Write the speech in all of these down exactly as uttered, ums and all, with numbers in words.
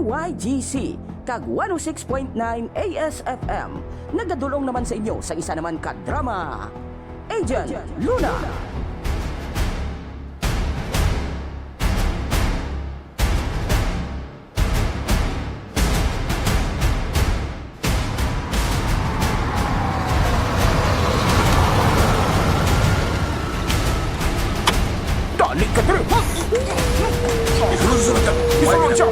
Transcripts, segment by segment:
Y G C, kag one oh six point nine A S F M. Nagadulong naman sa inyo sa isa naman ka drama, Agent Luna. Dali ka diri! Isulod siya!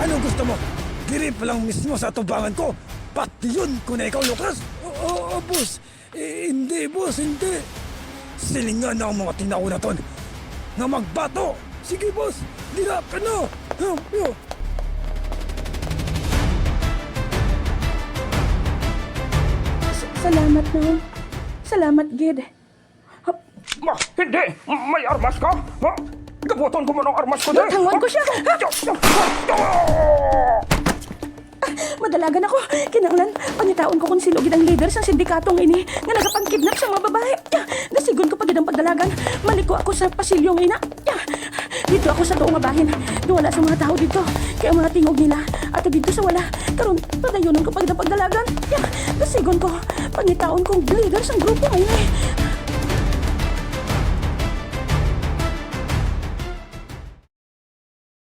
Anong gusto mo? Diri pa lang mismo sa atubangan ko, pation ko na ikaw, Lucas! Oo, boss. Eh, hindi, boss, hindi. Silingan na ang mga tinawo naton nga magbato. Sige, boss. Dira ka na. Huh, huh. S-, salamat, no. Salamat, gid. Ma, hindi! May armas ka? Ha? Gabuton ko man ang armas ko, Di, di! Tangon ko siya! Madalagan ako. Kinahanglan, pangitaon ko kung sino gid ang leader sang sindikatong ini nga nagapangkidnap sa mga babae. Dasigon ko pa gid ang pagdalagan. Maliko ako sa pasilyo nga ina. Dito ako sa tuo nga bahin. Duwala sa mga tao dito. Kay ang mga tingog nila ato dito sa wala. Karon, padayonon ko pa gid ang pagdalagan. Dasigon ko, pangitaon kong leader sang grupo nga ini.